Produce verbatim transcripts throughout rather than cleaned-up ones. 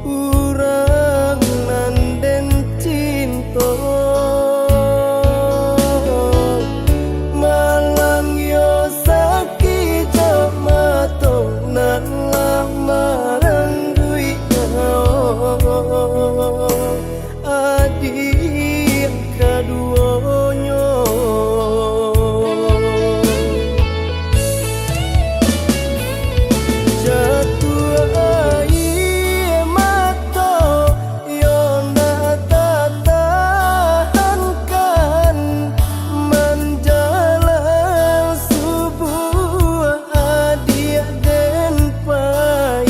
Urang nan den cinto, malang yo sakijok mato nan lah maranduik nyawo. Adiak kaduonyo. Jatuah aia mato yo ndak tatahankan, manjalang subuah adiak den pai.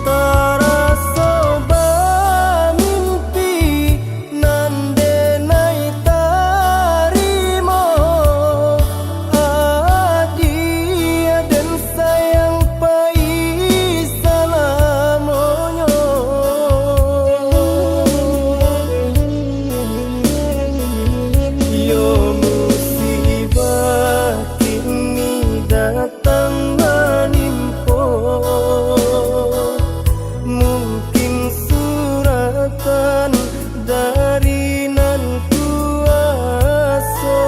Taraso bamimpi nan denai tarimo, adiak den sayang pai salamonyo. Iyo musibah kini datang manimpo, mungkin suratan dari nan kuaso,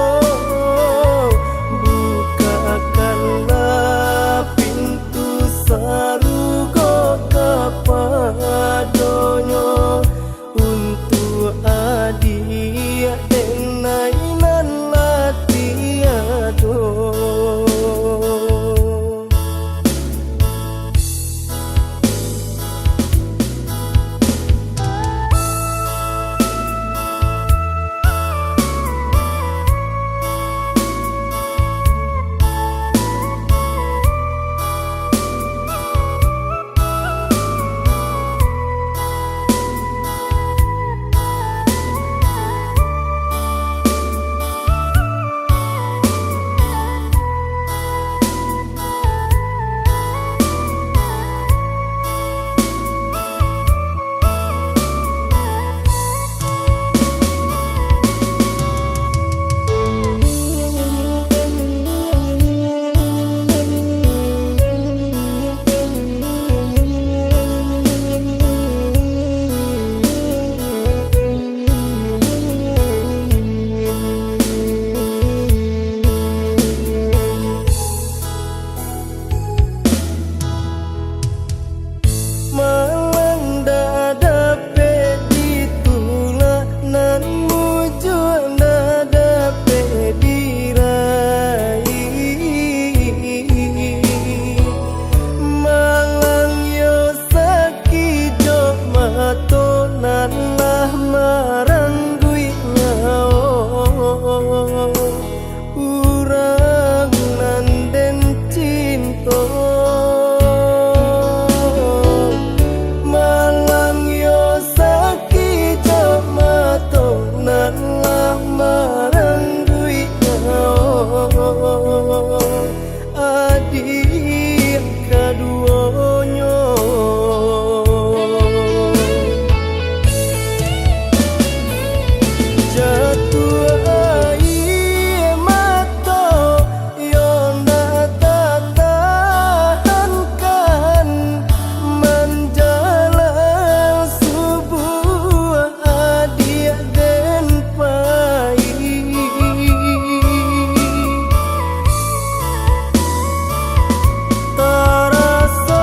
bukakanlah pintu sarugo kapadonyo. Untuak adiak denai nan lah tiado. Malang ndak dapek ditulak, nan mujua ndak dapek diraih. Malang yo sakijok mato nan lah maranduik nyawo. Urang nan den cinto, malang yo sakijok mato nan lah maranduik nyawo. Adiak kaduonyo. Jatuah aia mato yo ndak tatahankan, manjalang subuah adiak den pai. Taraso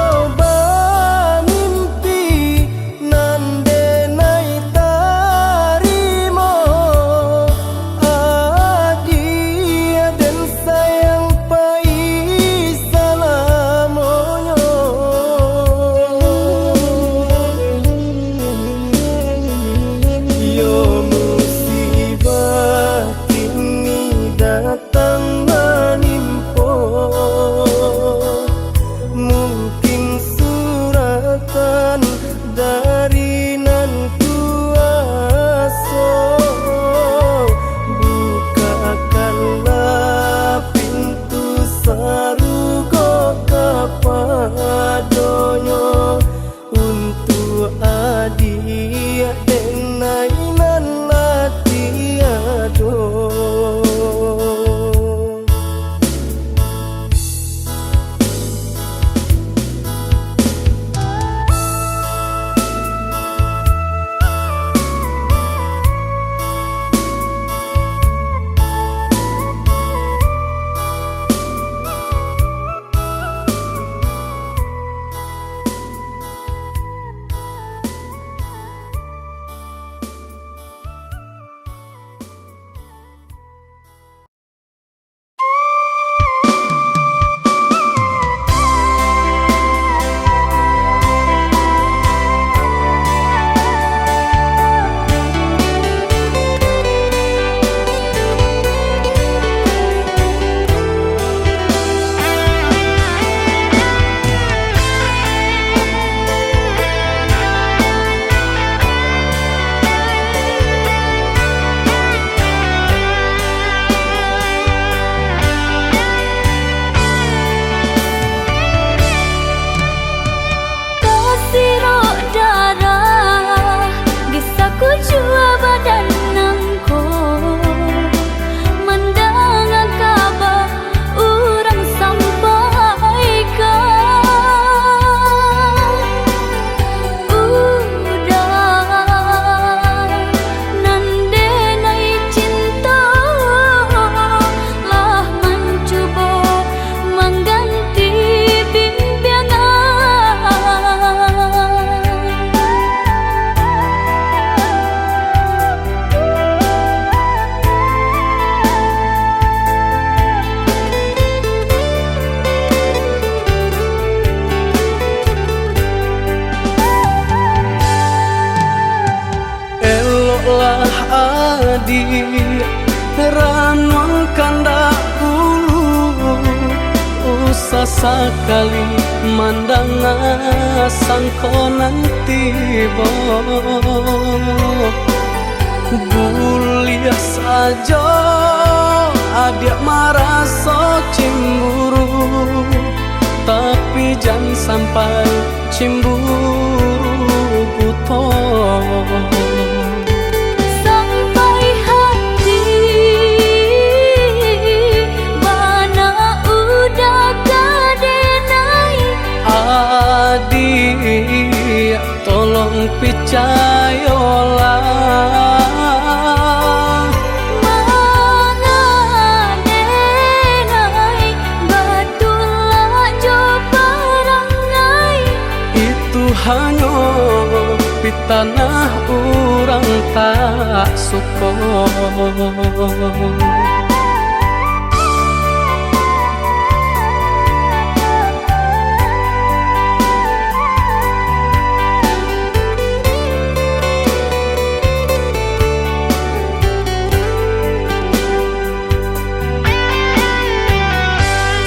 Ranuang kandak ulu, usah sakali mandanga sangko nan tibo. Buliah sajo adiak maraso cimburu, tapi jan sampai cimburu buto. Sampai hati bana udah ka denai. Adiak, tolong picayolah. Manga denai batulak jo parangai. Itu hanyo pitanah urang tak suko.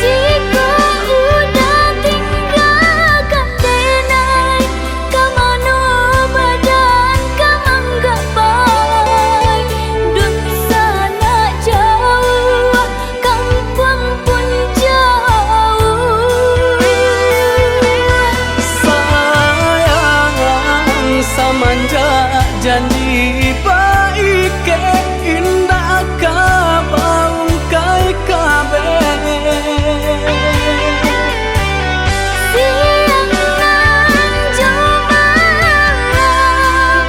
Jikok udah tinggakan denai, ka mano badan ka manggapai? Dunsanak jauah, kampuang pun jauah. Sayang, samanjak janji baikek, indak ka baungkai kabeh. Siang nan jo malam,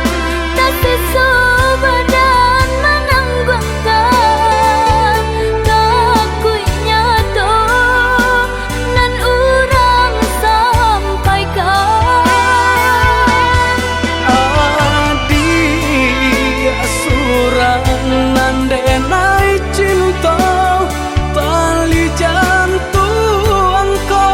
tasiso badan manangguangkan, takuiknyo tu nan urang sampaikan. Adiak surang nan denai cinto, tali jantuang ko.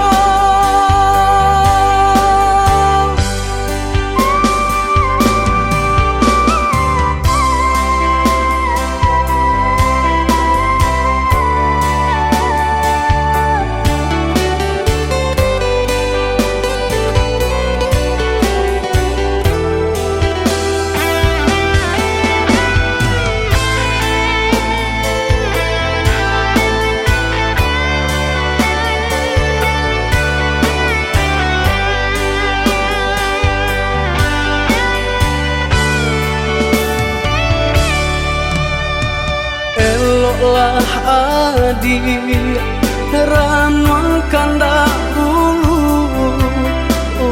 Eloklah adiak, ranuang kandak ulu,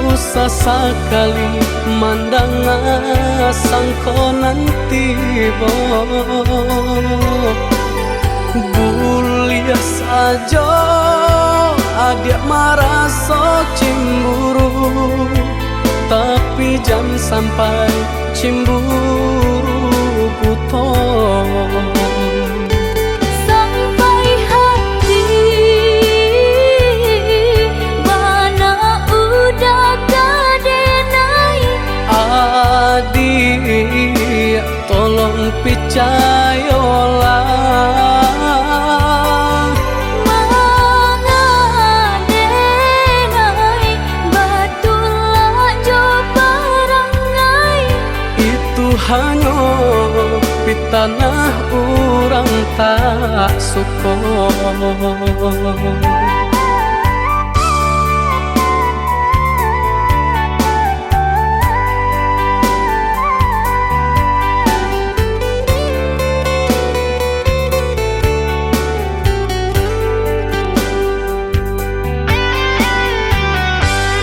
usah sakali mandanga sangko nan tibo. Buliah sajo adiak maraso cimburu, tapi jan sampai cimburu buto. Sampai hati bana udah ka denai. Adiak, tolong picayolah. Manga denai batulak jo parangai. Itu hanyo pitanah urang tak suko.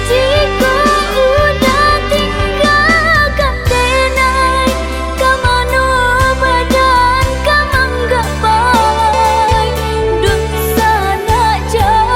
Jikok udah tinggakan denai, ka mano badan ka manggapai? Dunsanak jauah,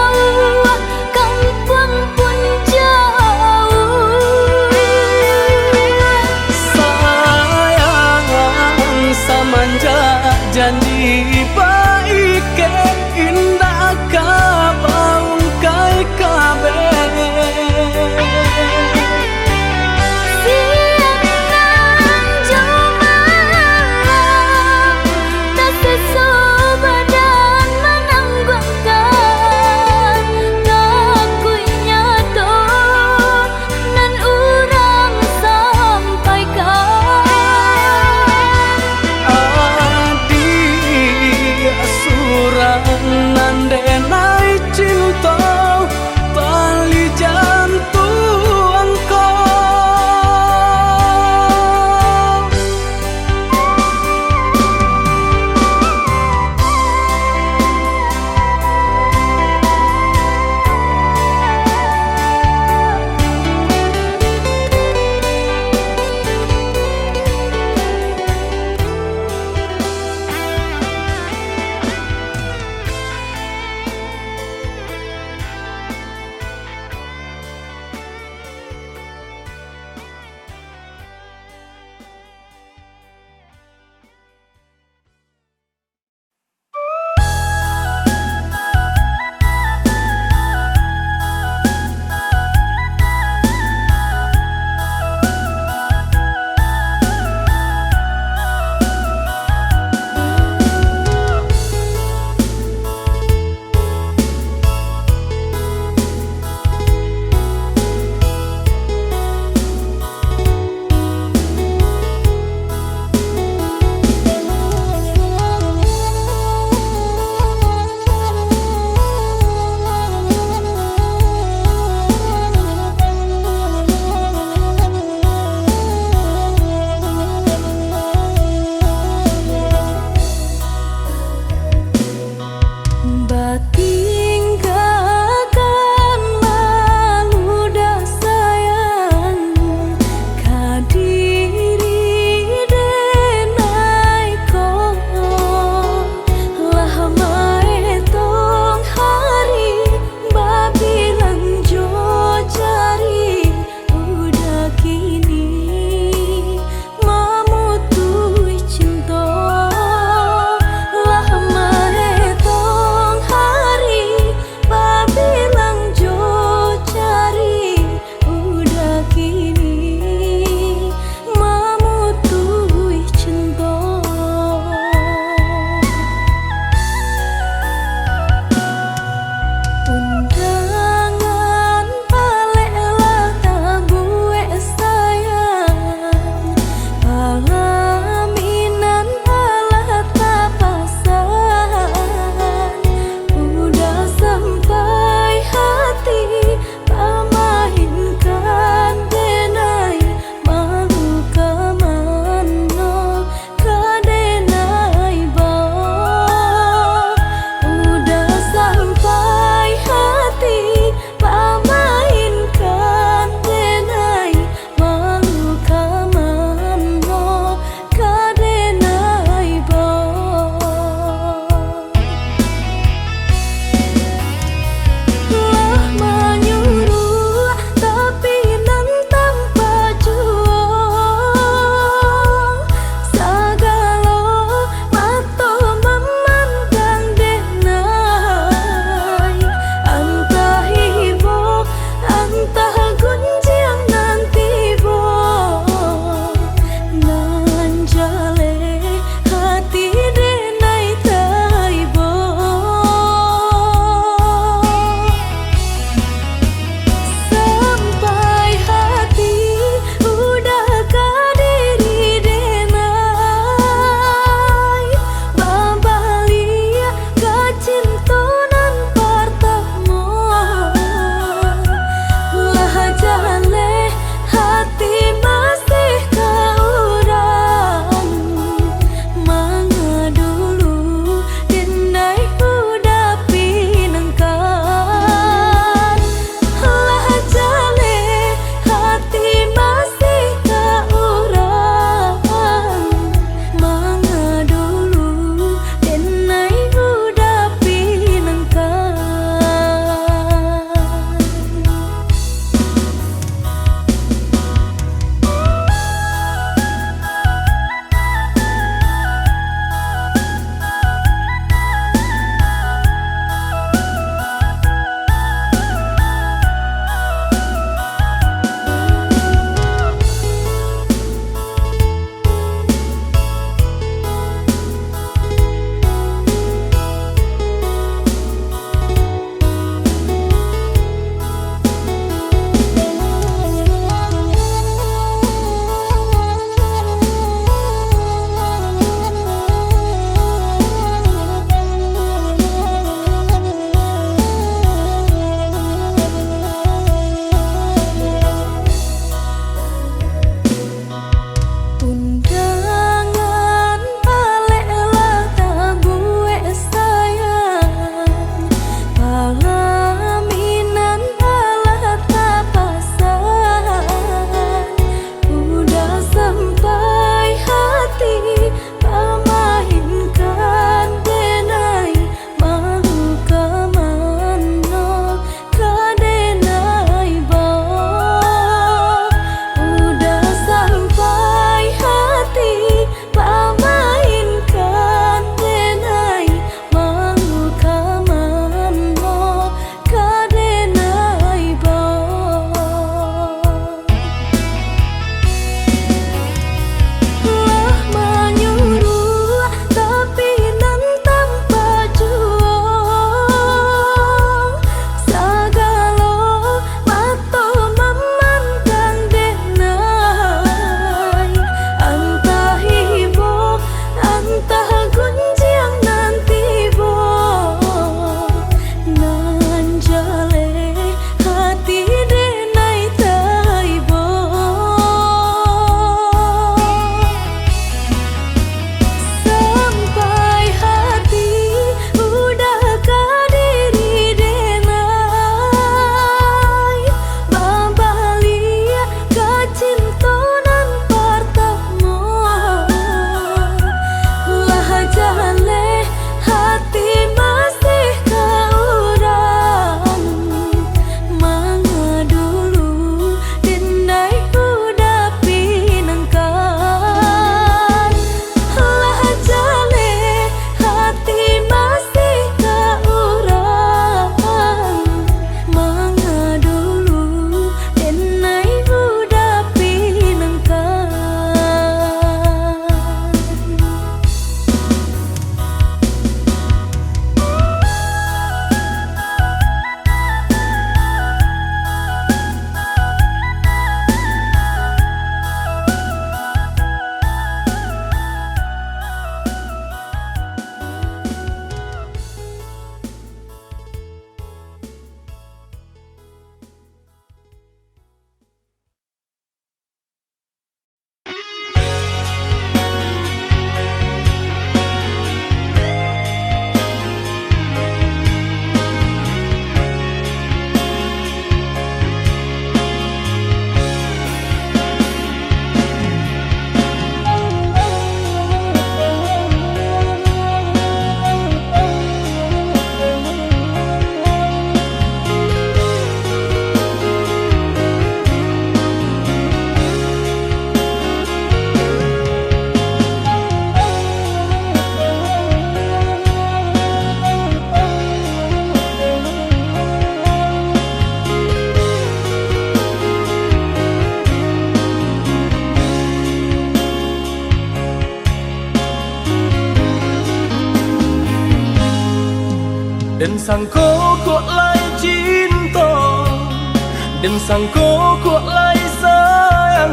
Alah minan alah tapasan, udah sampai hati pamainkan denai, malu ka mano ka denai bao. Udah sampai hati pamainkan denai, malu ka mano ka denai bao. Lah manyuruah tapi nan tampak juo, sagalo mato mamandang denai, antah ibo, antah gunjiang nan tibo, nan jaleh hati denai taibo. Sampai hati udah ka diri denai, babaliak ka cinto nan partamo. Lah jaleh hati masih ka urang, manga dulu denai udah pinangkan. Lah jaleh hati masih ka urang, manga dulu denai udah pinangkan. Den sangko kok lai cinto, den sangko kok lai sayang,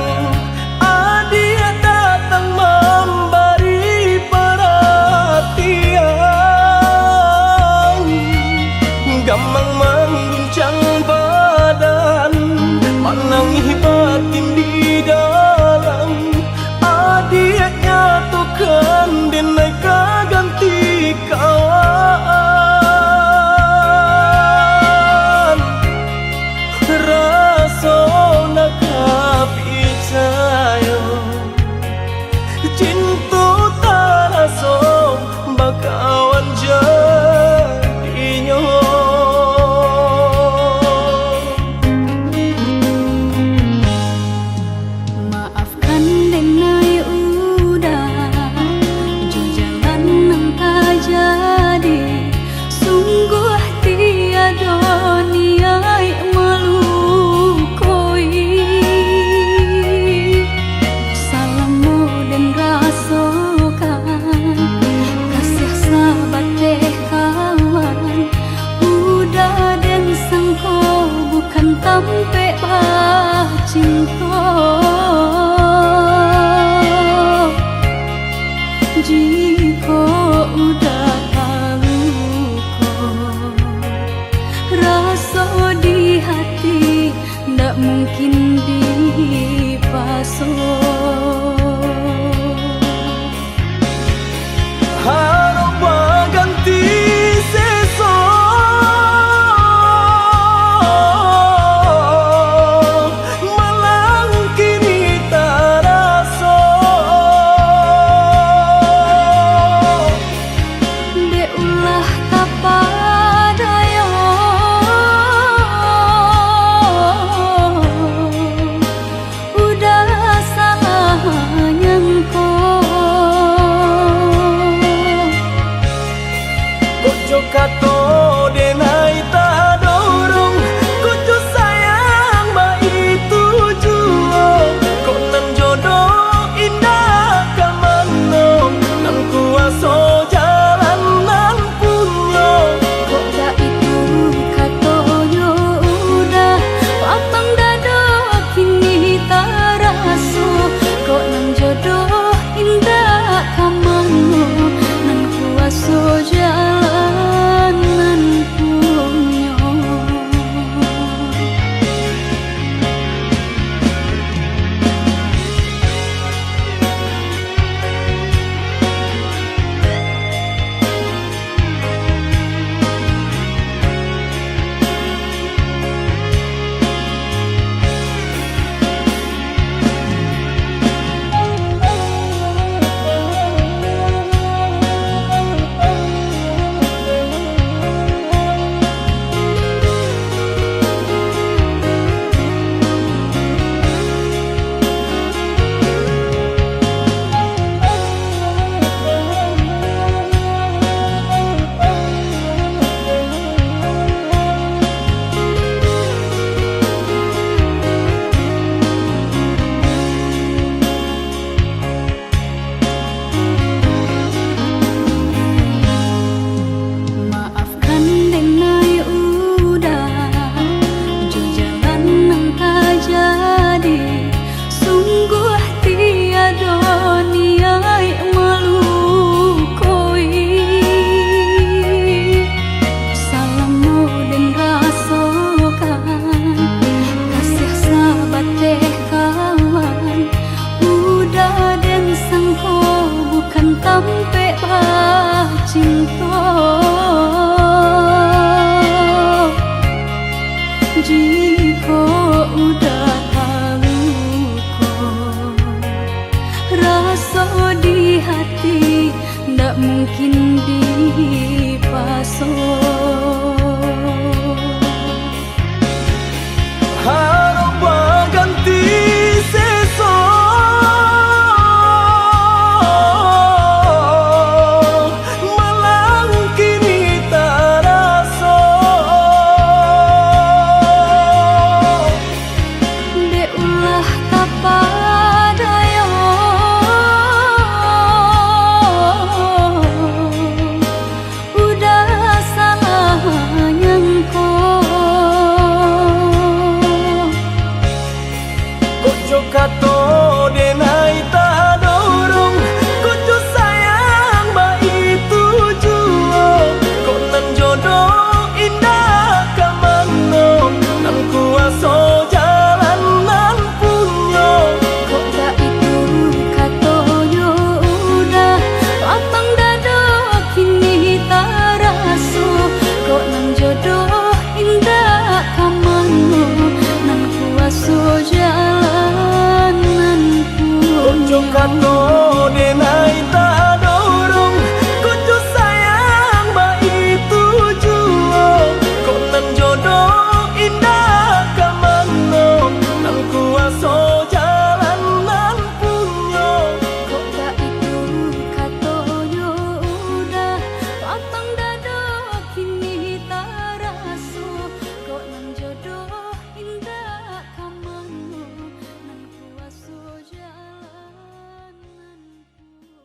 adiak datang mambari paratian. Gamang mangguncang badan, manangih batin di dalam. Adiak nyatokan, denai ka ganti kawan. Raso nak ka picayo, cinto taraso bakawan jadinyo. Maafkan denai udah jo jalan nan tajadi, sungguah tiado niaik malukoi. Salamo den rasokan kasiah sabateh kawan, udah den sangko bukan tampek bacinto. Jikok udah taluko, raso di hati ndak mungkin dipaso. Harok baganti seso, Jikok udah taluko, raso di hati ndak mungkin dipaso. Harap baganti seso, malang kini taraso. Dek ulah tapadayo, udah salah nyangko. Kok jo kato denai tadorong, kok jo sayang baitu juo, kok nan jodoh indak ka mano, nan kuaso jalan nan punyo. Kok baitu katonyo udah, lapang dado kini taraso, kok nan jodoh indak ka mano, nan kuaso jalan nan punyo. Kok jo kato denai tadorong, kok jo sayang baitu juo, kok nan jodoh indak ka mano, nan kuaso jalan nan punyo. Kok baitu katonyo udah, lapang dado kini taraso, kok nan jodoh indak ka mano, nan kuaso jalan nan punyo.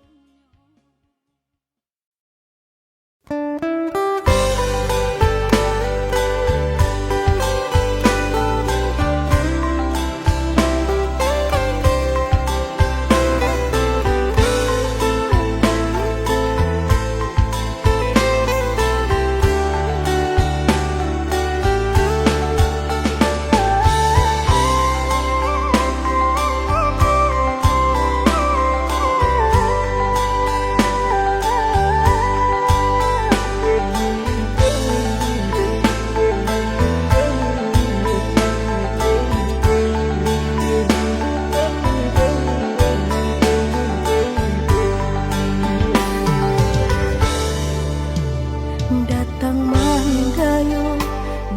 Datang mandayo,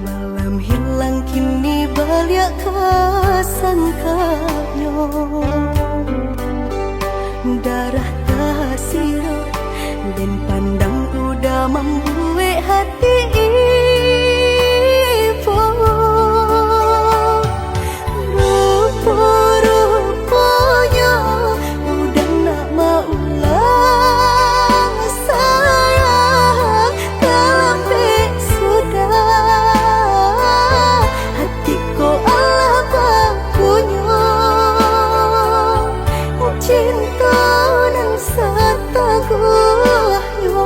malam hilang kini baliak ka sangkanyo. Darah tasirok, den pandang udah mambuek hati ibo. Rupo-ruponyo udah nak maulang sayang, tapi sudah hati ko alah bakunyo cinto nan sataguhnyo.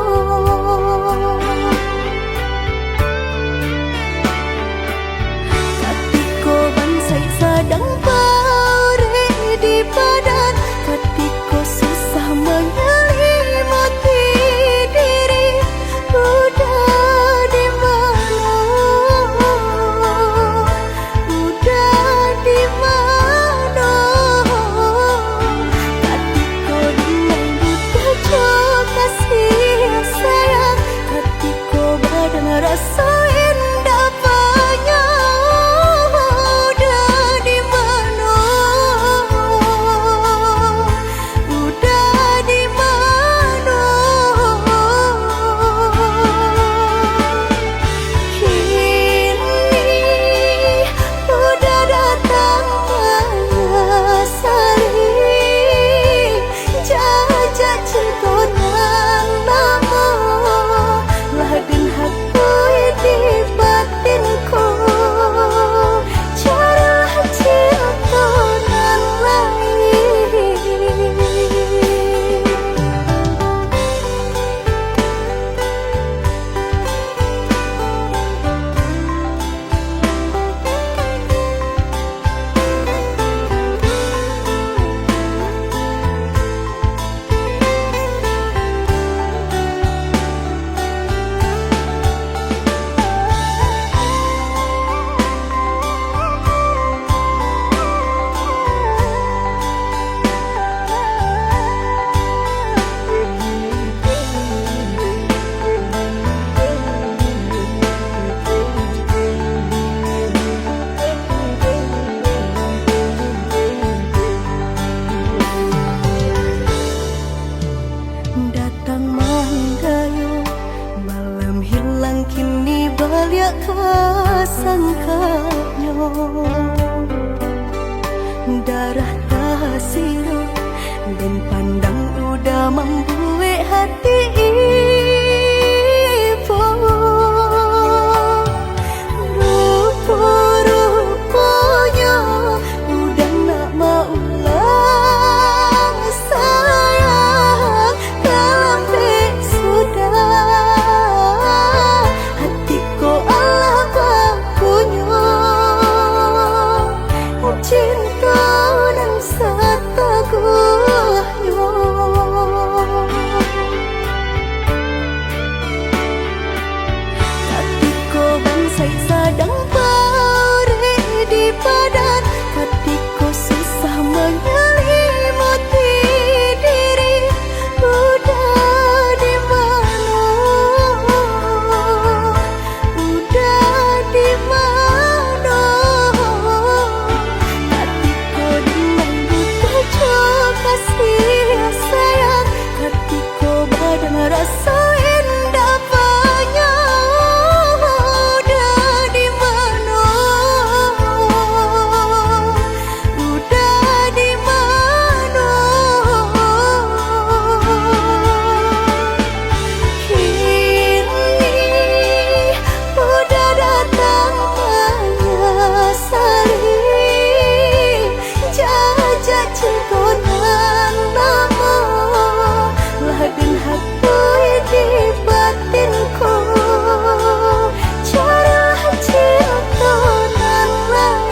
Sadang barek di badan, katiko susah manyalimuti diri. Udah di mano, udah di mano, katiko dengan butuh jo kasih sayang, katiko badan raso indak banyak. Udah di mano, udah di mano, kini udah datang manyasali. Jajak cinta nan lamo lah den hapus di batinku. Carilah cinta nan lain.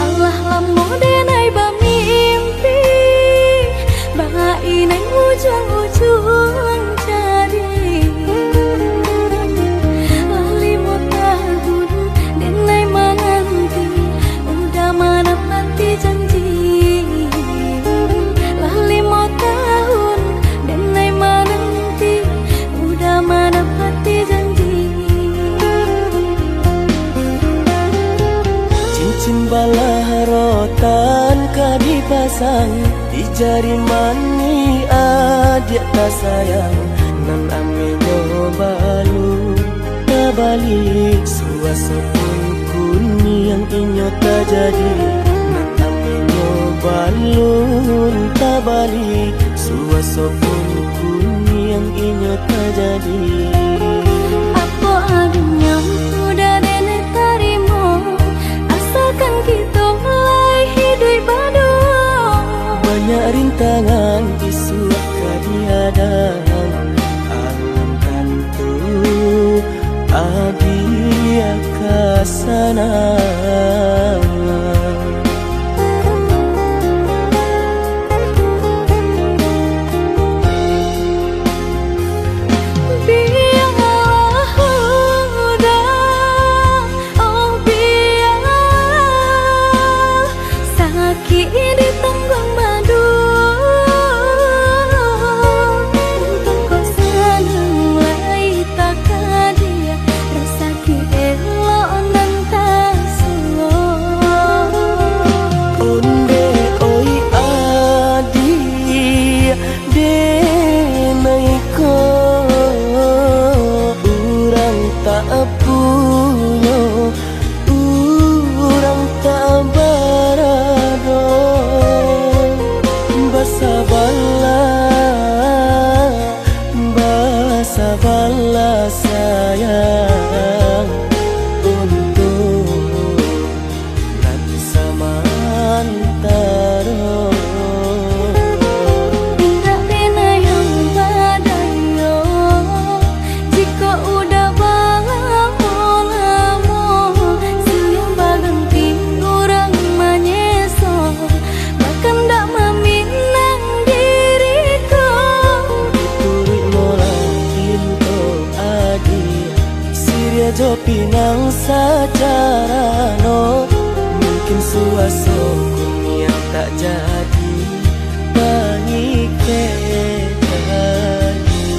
Alah lamo den ai bamimpi, bak inai ujuang-ujuang jadi. Lah limo tahun den ai mananti, udah manapati janji. Lah limo tahun den ai mananti, udah manapati janji. Cincin balah rotan ka dipasang di jari manih adiak tasayang, nan ameh nyo balun tabali, suaso pun kuniang inyo tajadi, nan ameh nyo balun tabali, suaso pun kuniang inyo tajadi. Apo adonyo udah den tarimo, asalkan kito lai hiduik baduo. Banyak rintangan isuak ka dihadang, alam tantu adiak ka sanang. Bialah udah, oh bialah, sakik ditangguang baduo. Untuang kok sanang lai takadiak, rasa sakik elok nan tasuo. Ondeh oi adiak, denai ko urang tak punyo, urang tak barado. Sajarah no, mungkin suaso kuniang tak jadi pangikek lagi.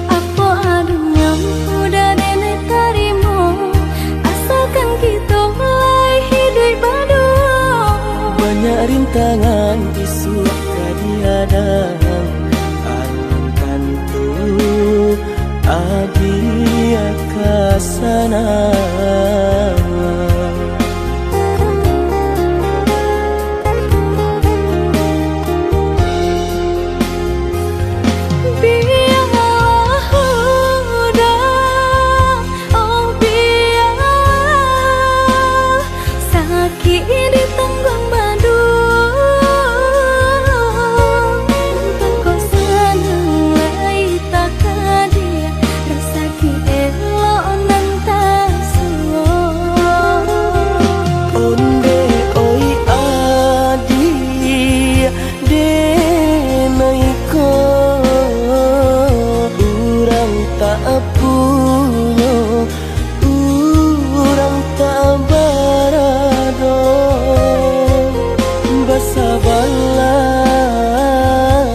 Apo adonyo udah denai tarimo, asakan kito lai hiduik baduo. Banyak rintangan isuak ka dihadang, alun tantu adia ka sanang. Bialah udah, oh bialah, sakik ditangguang baduo. Untuak kok sanang lai takadiak, rasaki elok nan tasuo. Ondeh oi adiak, denai ko urang tak punyo, urang tak barado. Basabalah,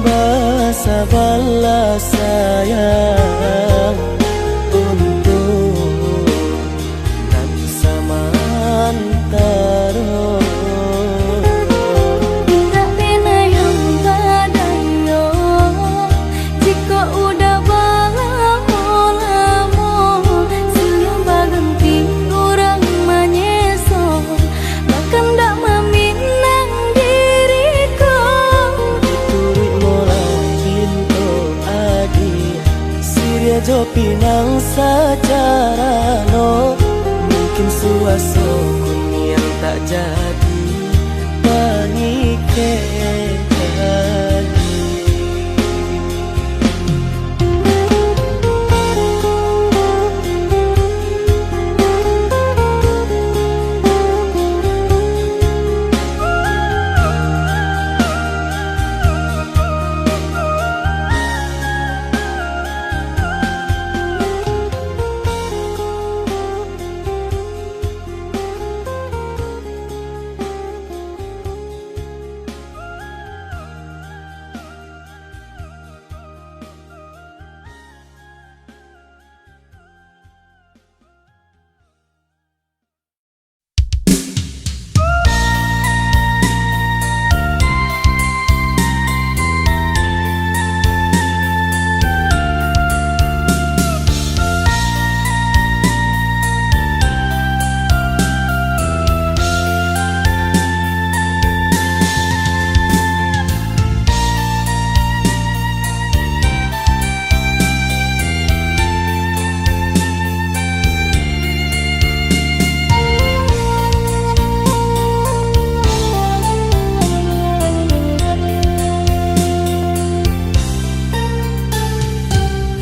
basabalah sayang, untuak nan samantaro. Indak bana yang badayo, jikok udah balamo-lamo, silih baganti urang manyeso, bakandak maminang diri ko. Dituruik molah pinto adiak, siriah jo pinang sajarah no, mungkin suaso kuniang tak jadi pangikek lagi.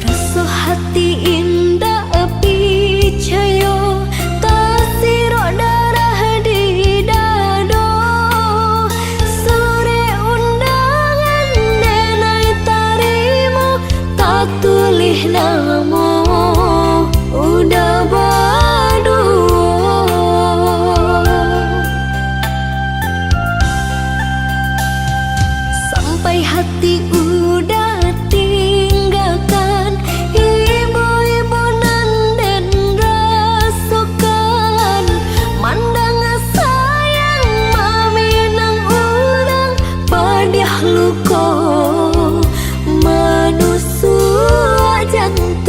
Raso hati indak picayo, tasirok darah di dado. Surek undangan denai tarimo, tatulih namo udah baduo. Sampai hati udah tinggakan, ibo-ibo nan den rasokan, mandanga sayang maminang urang, padiah luko manusuak jantuang.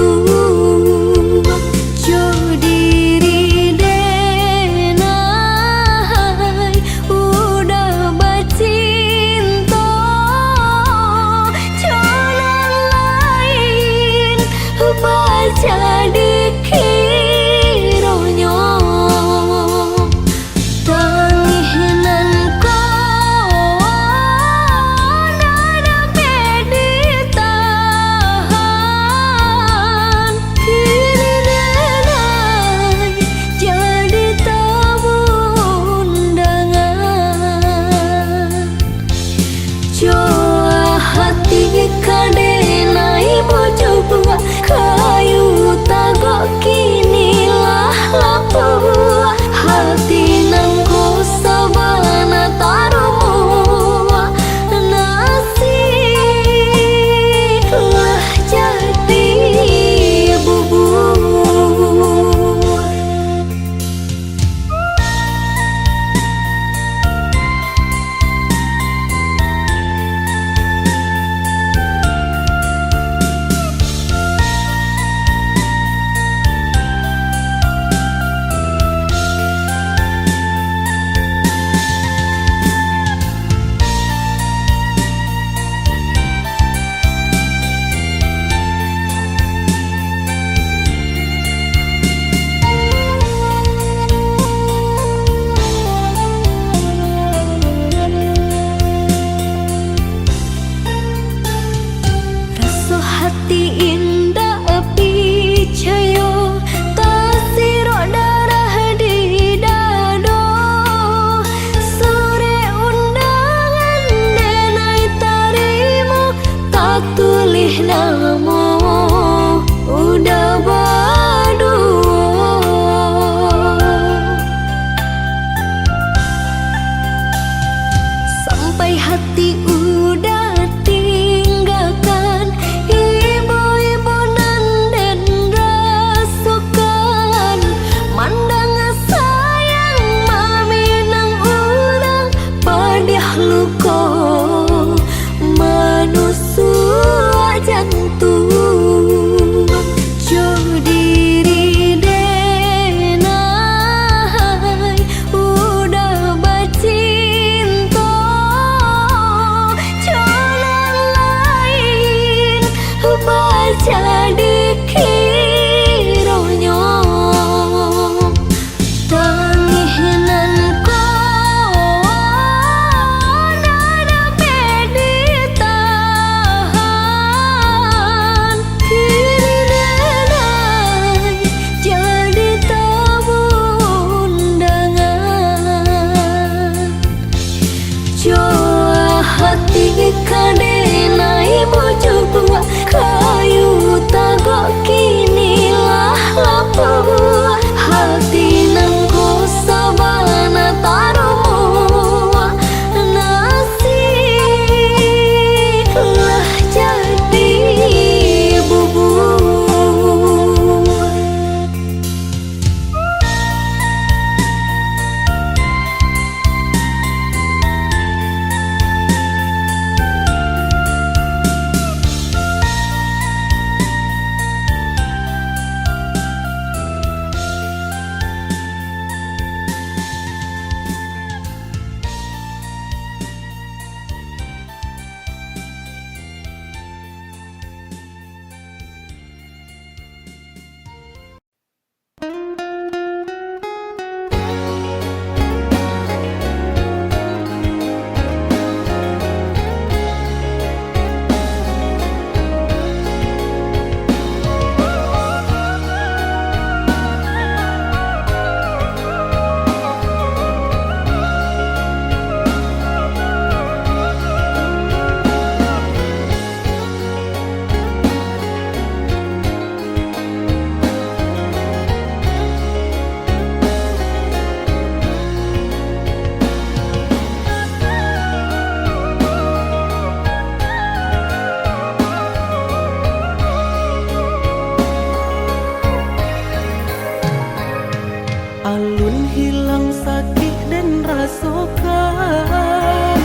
Sokan,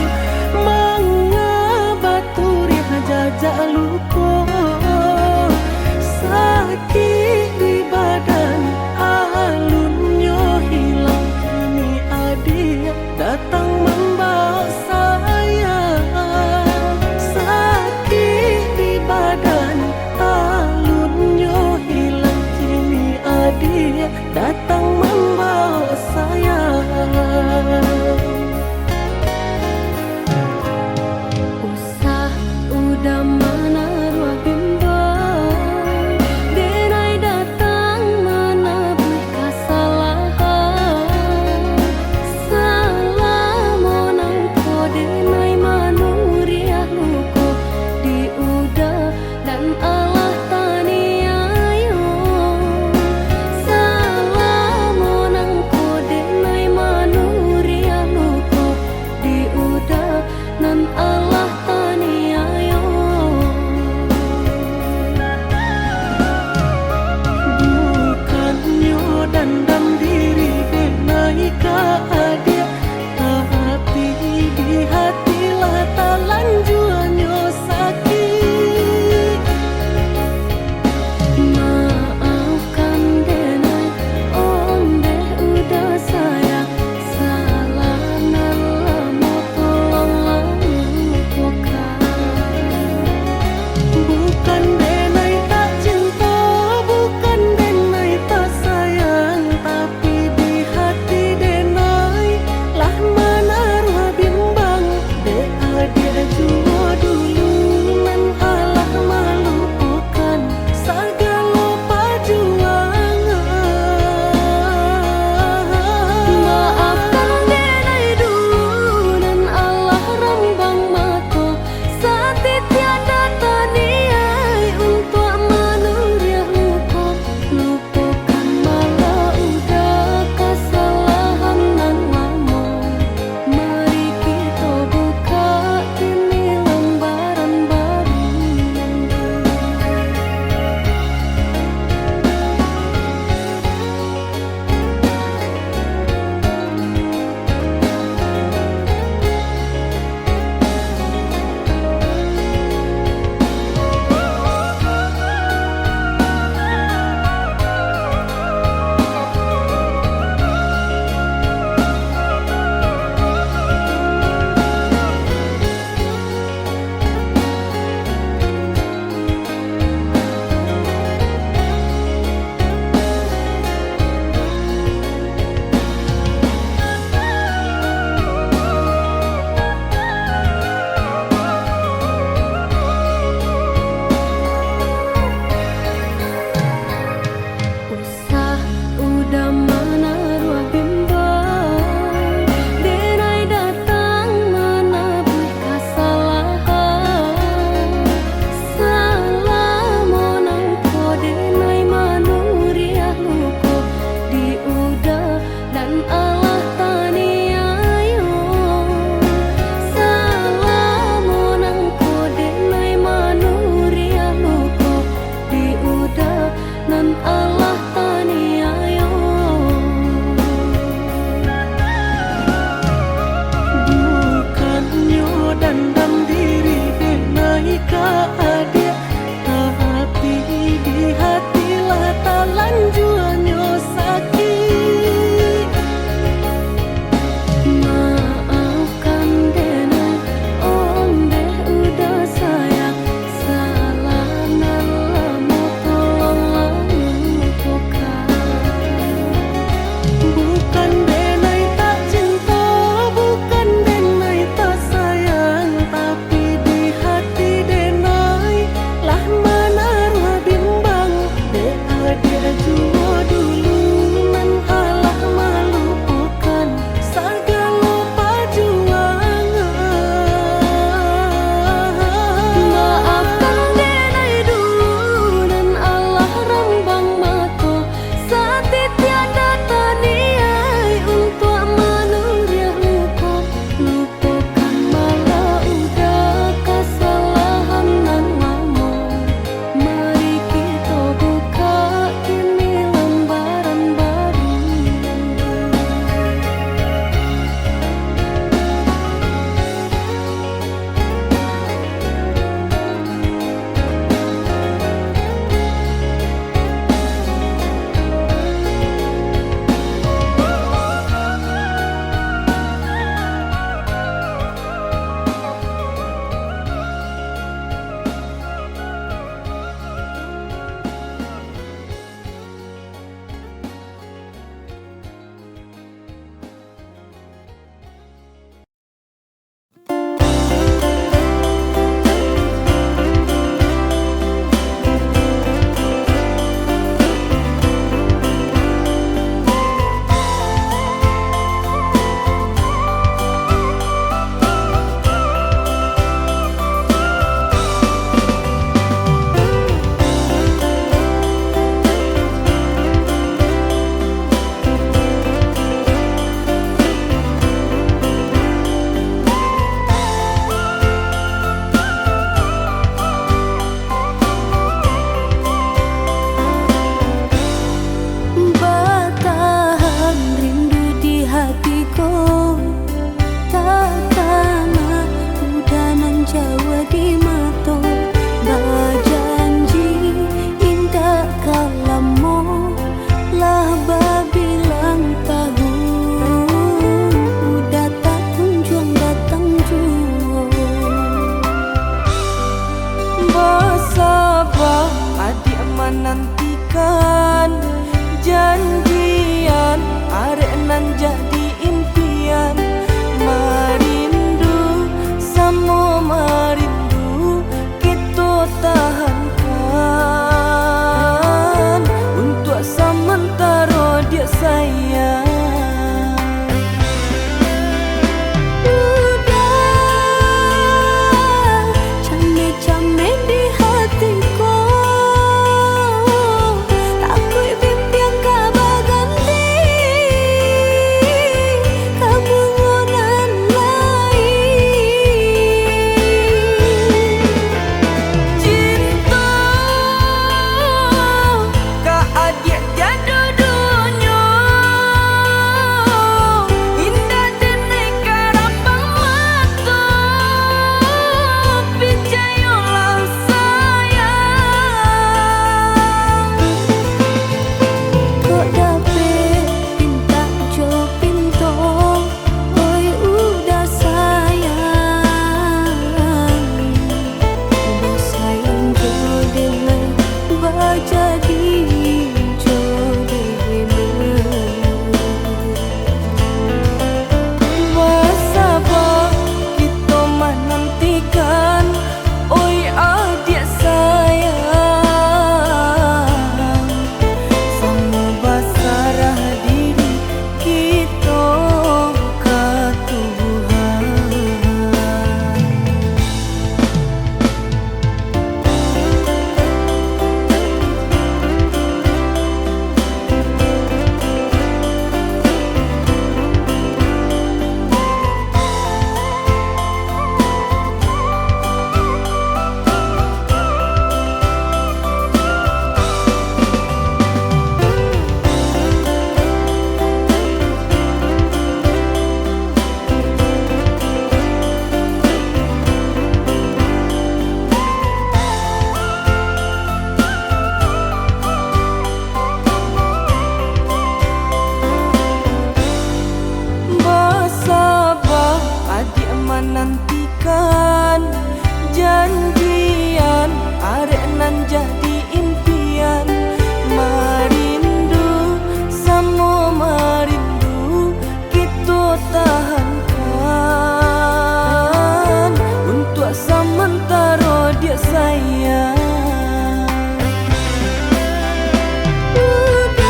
manga baturiah jajak luko. Sakik di badan, alunnyo hilang, kini adiak datang mambaok sayang. Sakik di badan, alunnyo hilang, kini adiak datang mambaok sayang. Nantikan janjian, arek nan jadi impian. Marindu, samo marindu, kito tahankan untuak samantaro, diak sayang. Udah,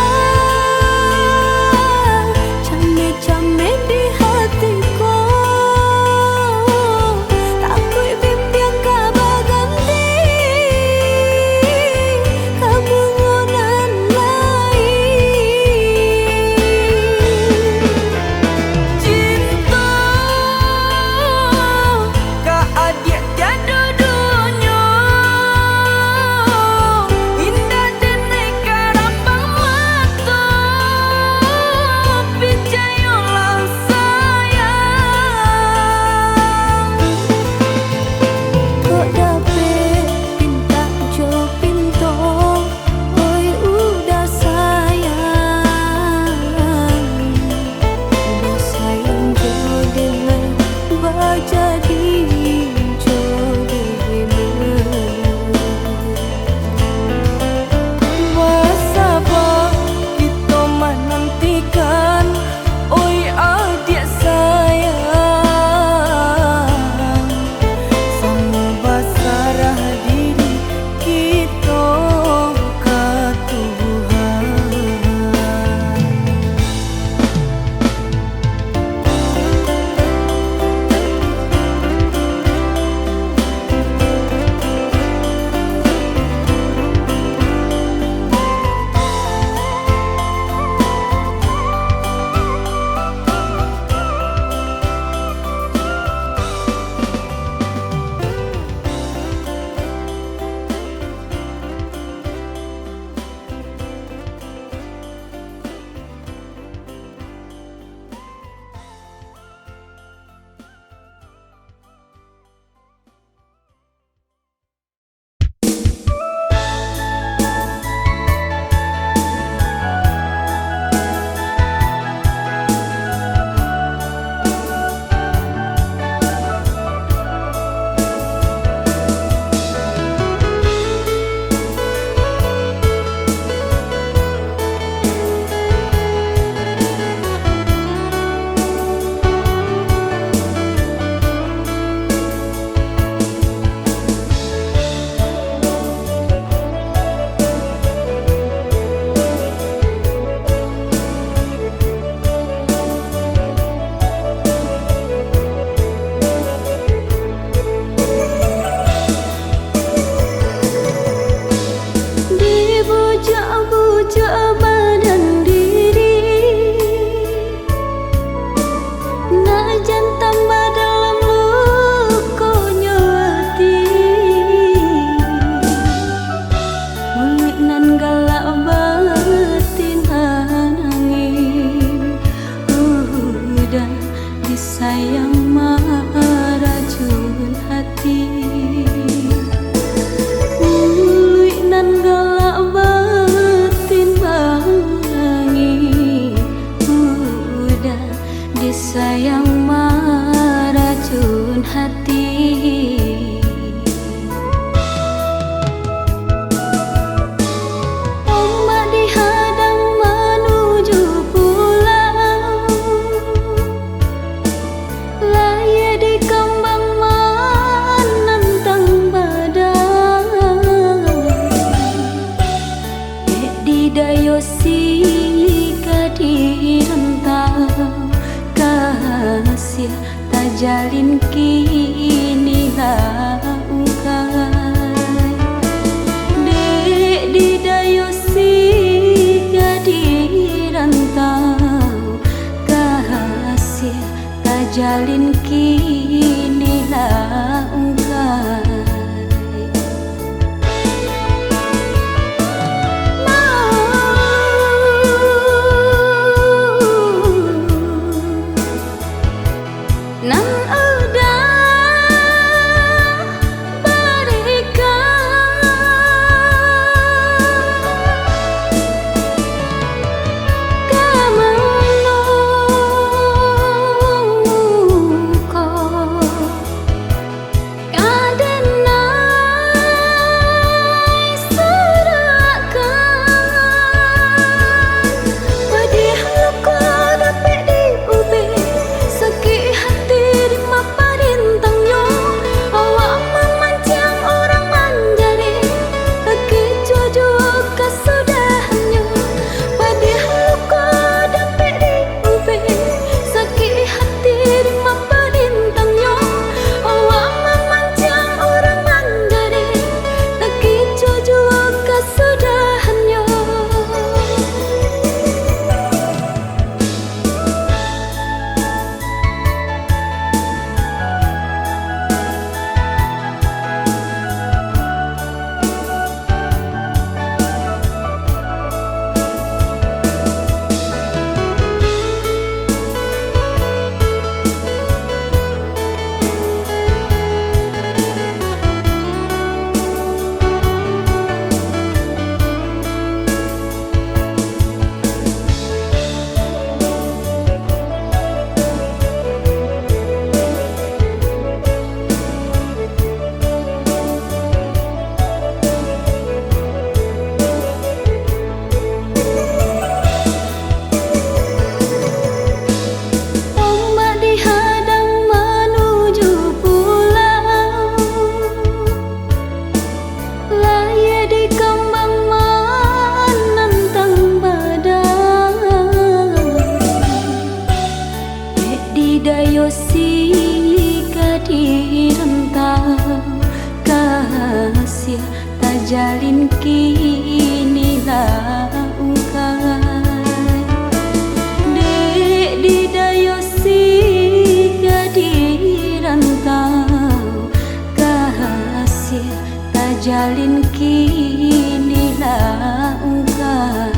cameh-cameh di hati ko, takuik bimbiang ka baganti ka bungo nan lain. Cinto ka adiak tiado dunyo, indak denai karambang mato, picayolah sayang. Kok dapek pintak jo pinto, oi udah sayang, udah sayang jo denai, bajadi jo denai. Basaba kito manantikan, oi adiak sayang, samo basarah diri kito ka Tuhan. Dibujak-bujak badan diri, nak jan tambah dalam lukonyo ati. Muluik nan galak batin manangih, udah disayang maracun hati. Muluik nan galak batin manangih, udah disayang maracun hati. Ombak dihadang manuju pulau, layia dikambang manantang badai. Dek di dayo si ka di rantau, kasiah tajalin kini lah ungkai. Dek di dayo si ka di rantau, kasiah tajalin kini lah ungkai. Nan udah barikan ka mano ko. Gadih rantau, kasih tajalin kini lah ungkai. Dek didayosi gadih rantau, kasih tajalin kini lah ungkai.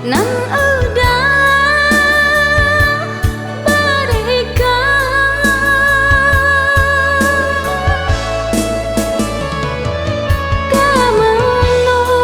Nan udah barika ka manuko.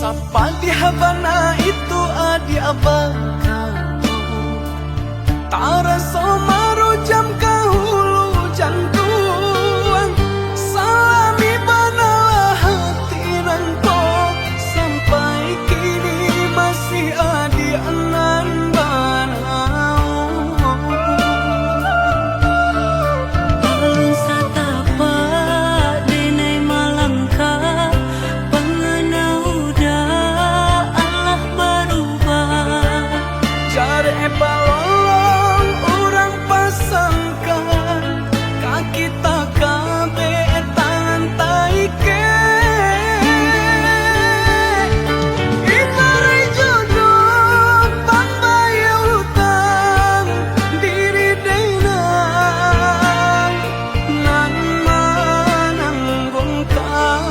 Sapadiah bana itu adiak bakatu, taraso marujam ka hulu jantuang. Salami banalah hati nangko, sampai kini masih adiak nan banaun. Alun satapak denai malangkah, pangana udah alah barubah. Jarek balolong urang pasangkan, ka kita kabek tangan taikek. Ibarat jodoh pambayia utang, diri denai nan mananggungkan.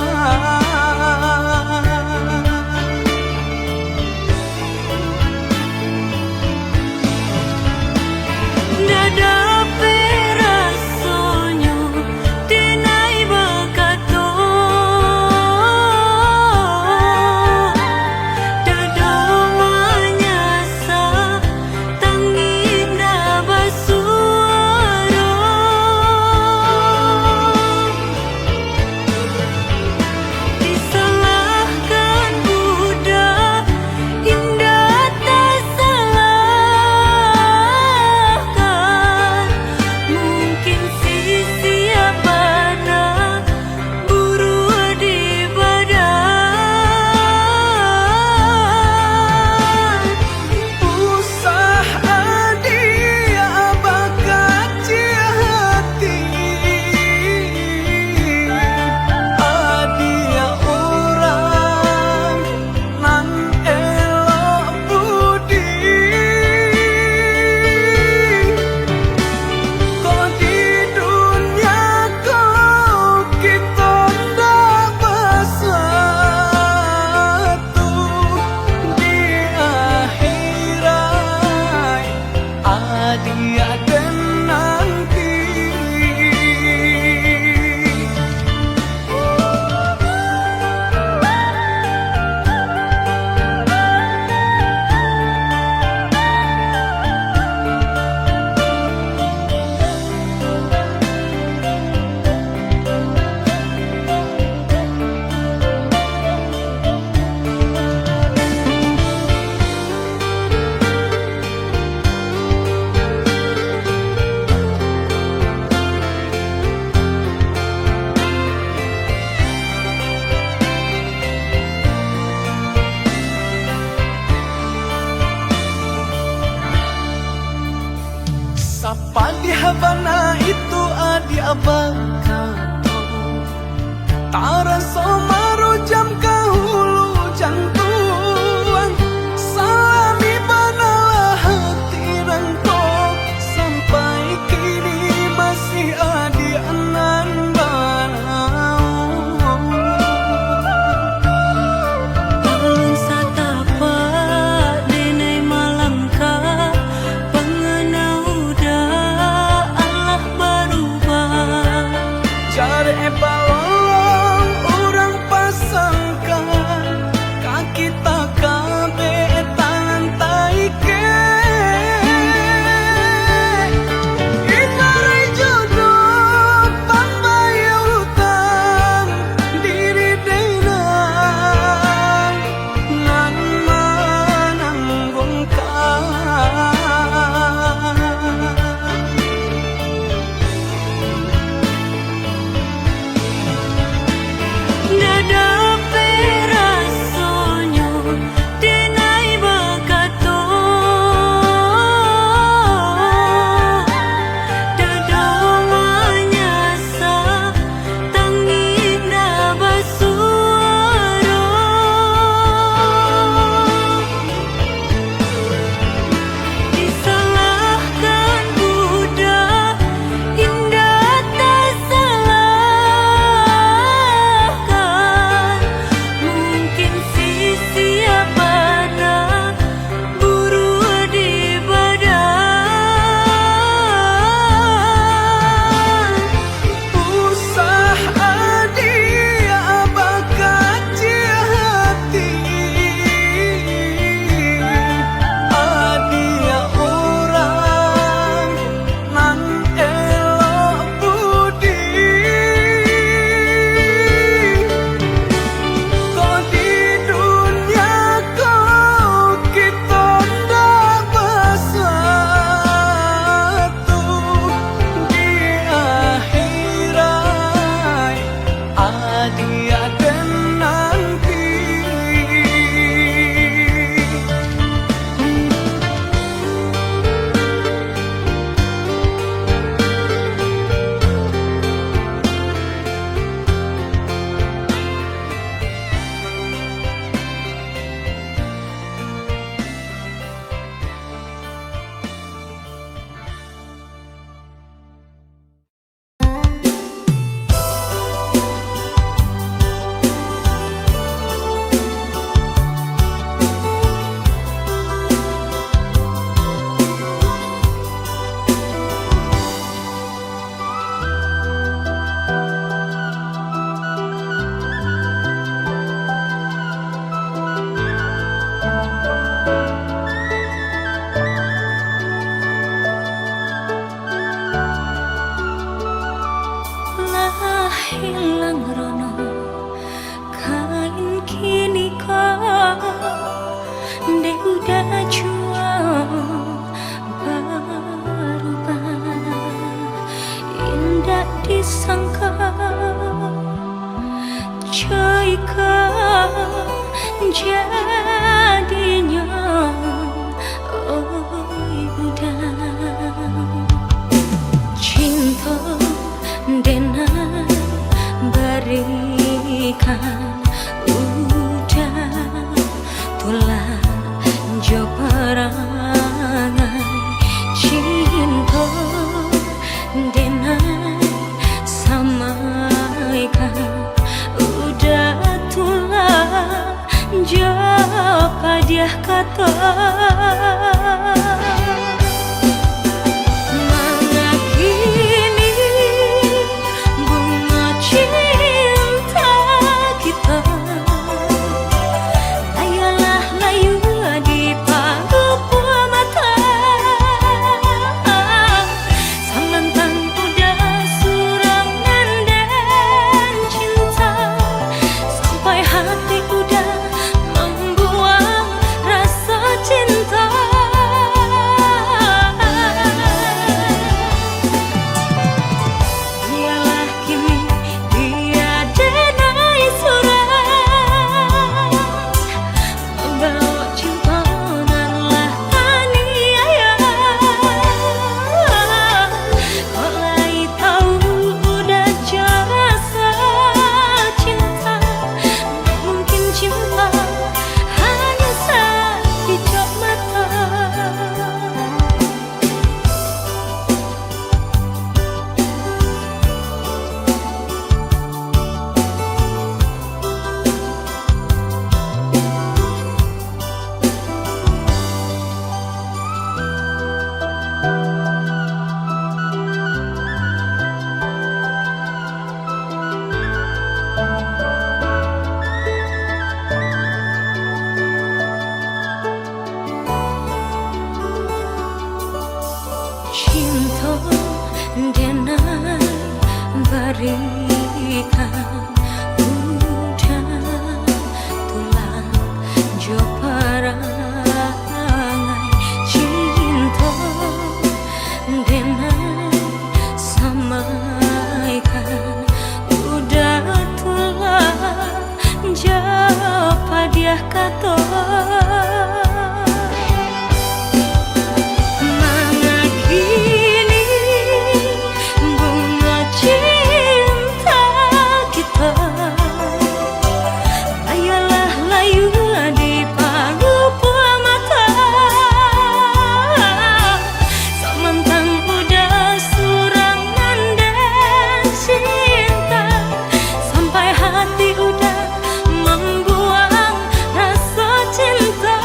Ndak dapek rasonyo denai bakato, dado manyasa, tangih ndak basuaro. Disalahkan budak, indak tasalahkan. Mungkin sisiah bana buruak di badan. Usah adiak bakaciah hati, adiak urang nan elok budi. Ko di dunia ko kito ndak basatu, di akhirat adiak den nanti. Sapadiah bana itu adiak bakato, taraso marujam ka hulu jantuang. Salami banalah hati nangko, sampai kini masih adiak nan banaun. Alun satapak denai malangkah, pangana udah alah barubah. Jarek balolong urang pasangka, Diah kato, mangakini bungo cinta kito, ayolah layua di palupuah mato. Samantang udah surang nan den cinta, sampai hati udah mambuang rasa cinta. Biarlah kini dia denai surang, mambaok cinta nan lah taniayo. Kok lai tau udah jo rasa cinta, ndak mungkin cinta hanyo sakijok mato. Cinto denai barikan, udah tulah jo parangai. Cinto denai samaikan, udah tulah jo padiah kato. Mangakini bungo cinta kito, ayolah layua di palupuah mato. Samantang udah surang nan den cinta, sampai hati udah mambuang rasa cinta.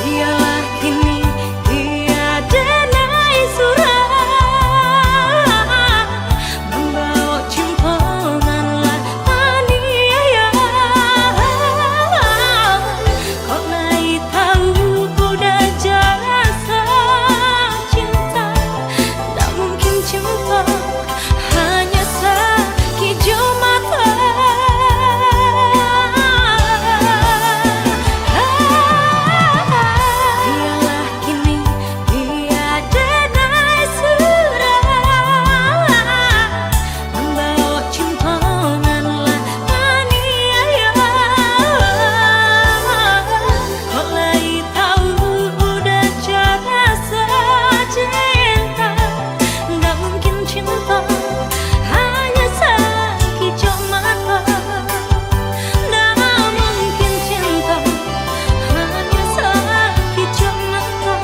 Biarlah kini dia denai surang, mambaok cinta nan lah taniayo. Kok lai tau udah jo rasa cinta, ndak mungkin cinta hanyo sakijok mato. Biarlah kini dia denai surang, mambaok cinta nan lah taniayo. Kok lai tau udah jo rasa cinta, ndak mungkin cinta hanyo sakijok mato. Ndak mungkin cinta hanyo sakijok mato.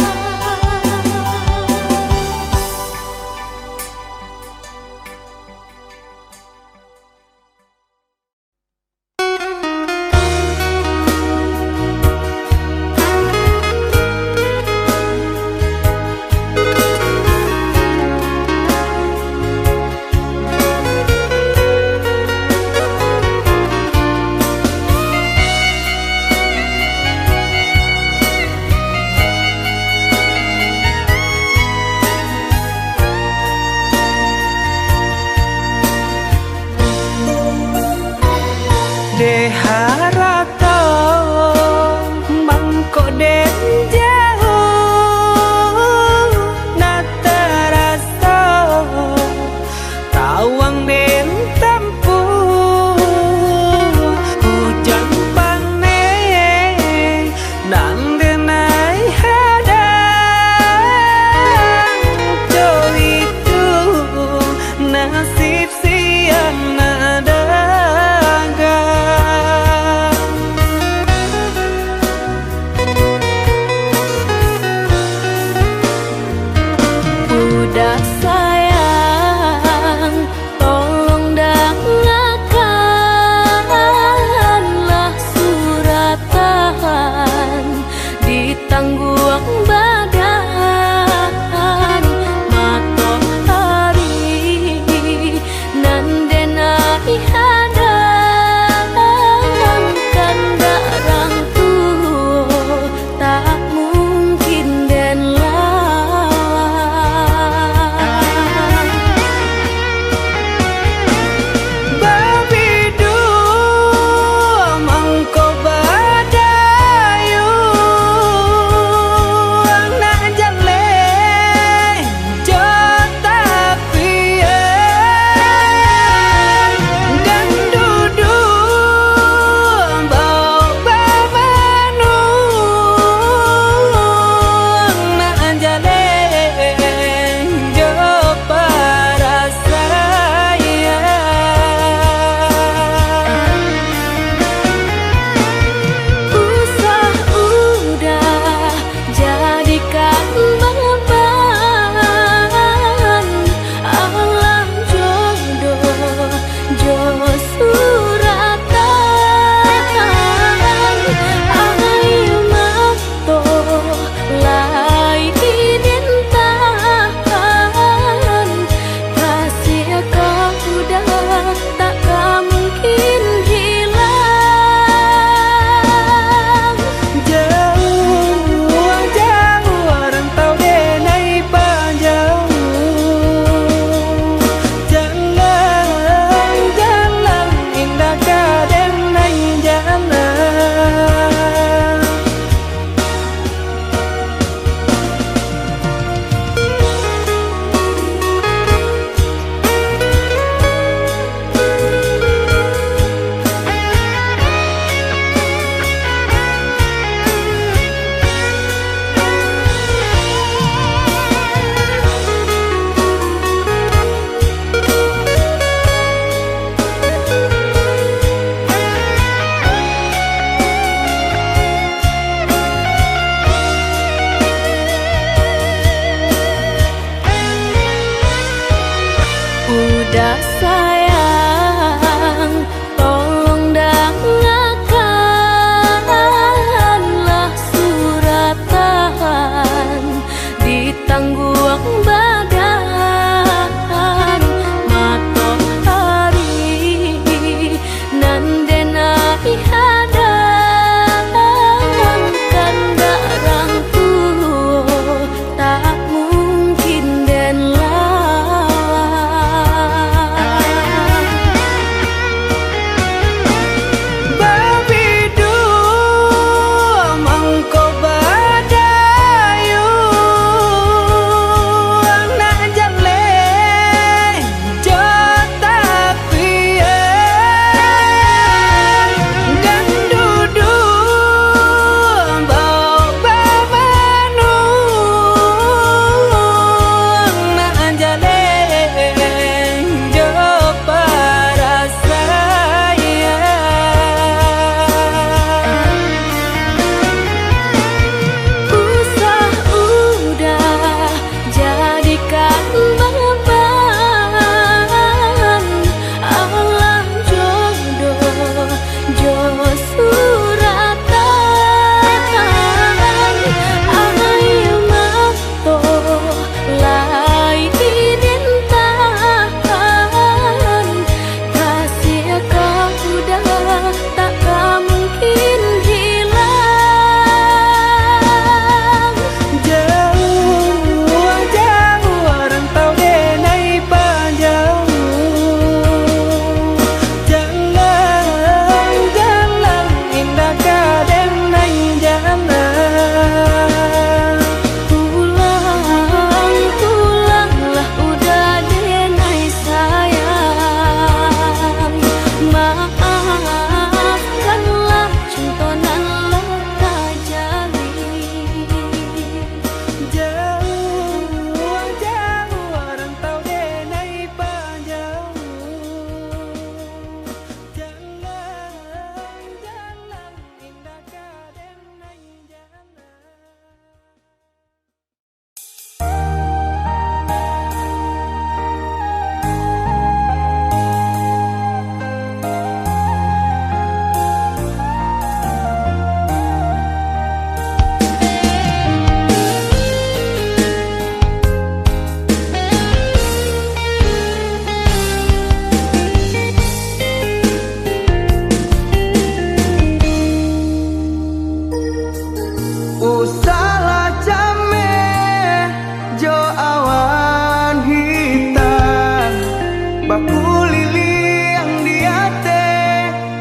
Dek harato mangko den jauah, nak taraso tawang den tampuah, ujan paneh nan denai hadang, jo itu nasib siang nak dagang.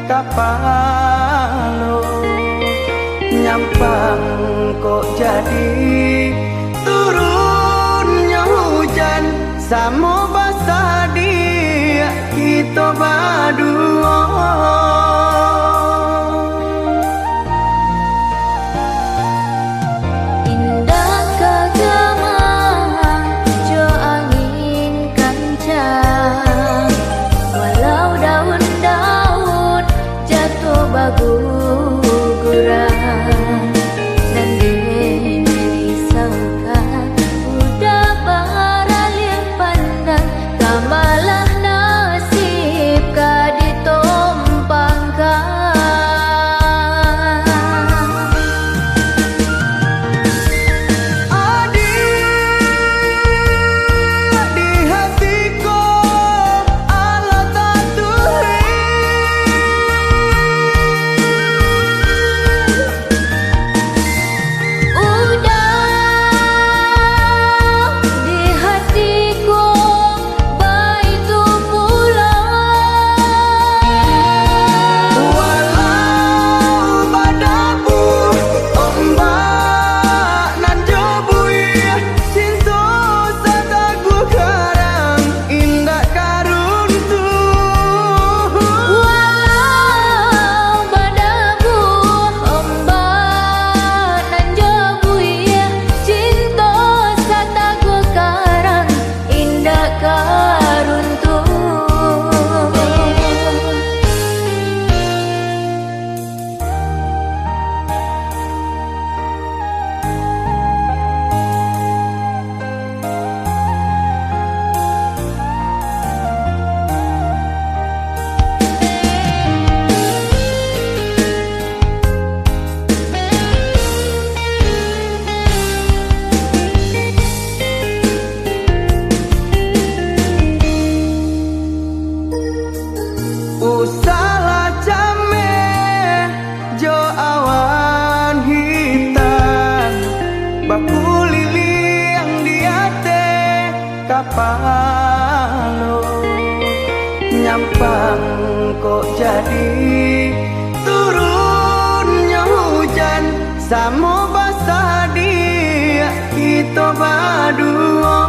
kapalo. Nyampang kok jadi turunnyo hujan, samo basadiak kito baduo. Indak ka gamang jo angin kancang, walau daun-daun jatuah baguguran. Nan den risaukan udah baralih pandang, ka malah nasib ka ditompangkan. Adiak di hati ko, alah tatuih. Udah di hati ko, baitu pulo. Walau badabuah ombak nan jo buih, cinto sataguah karang indak ka runtuh. Walau badabuah ombak nan jo buih, cinto sataguah karang indak ka runtuh. Usahlah cameh jo awan hitam, bakuliliang di ateh kapalo. Nyampang kok jadi turunnyo hujan, samo basadiak kito baduo.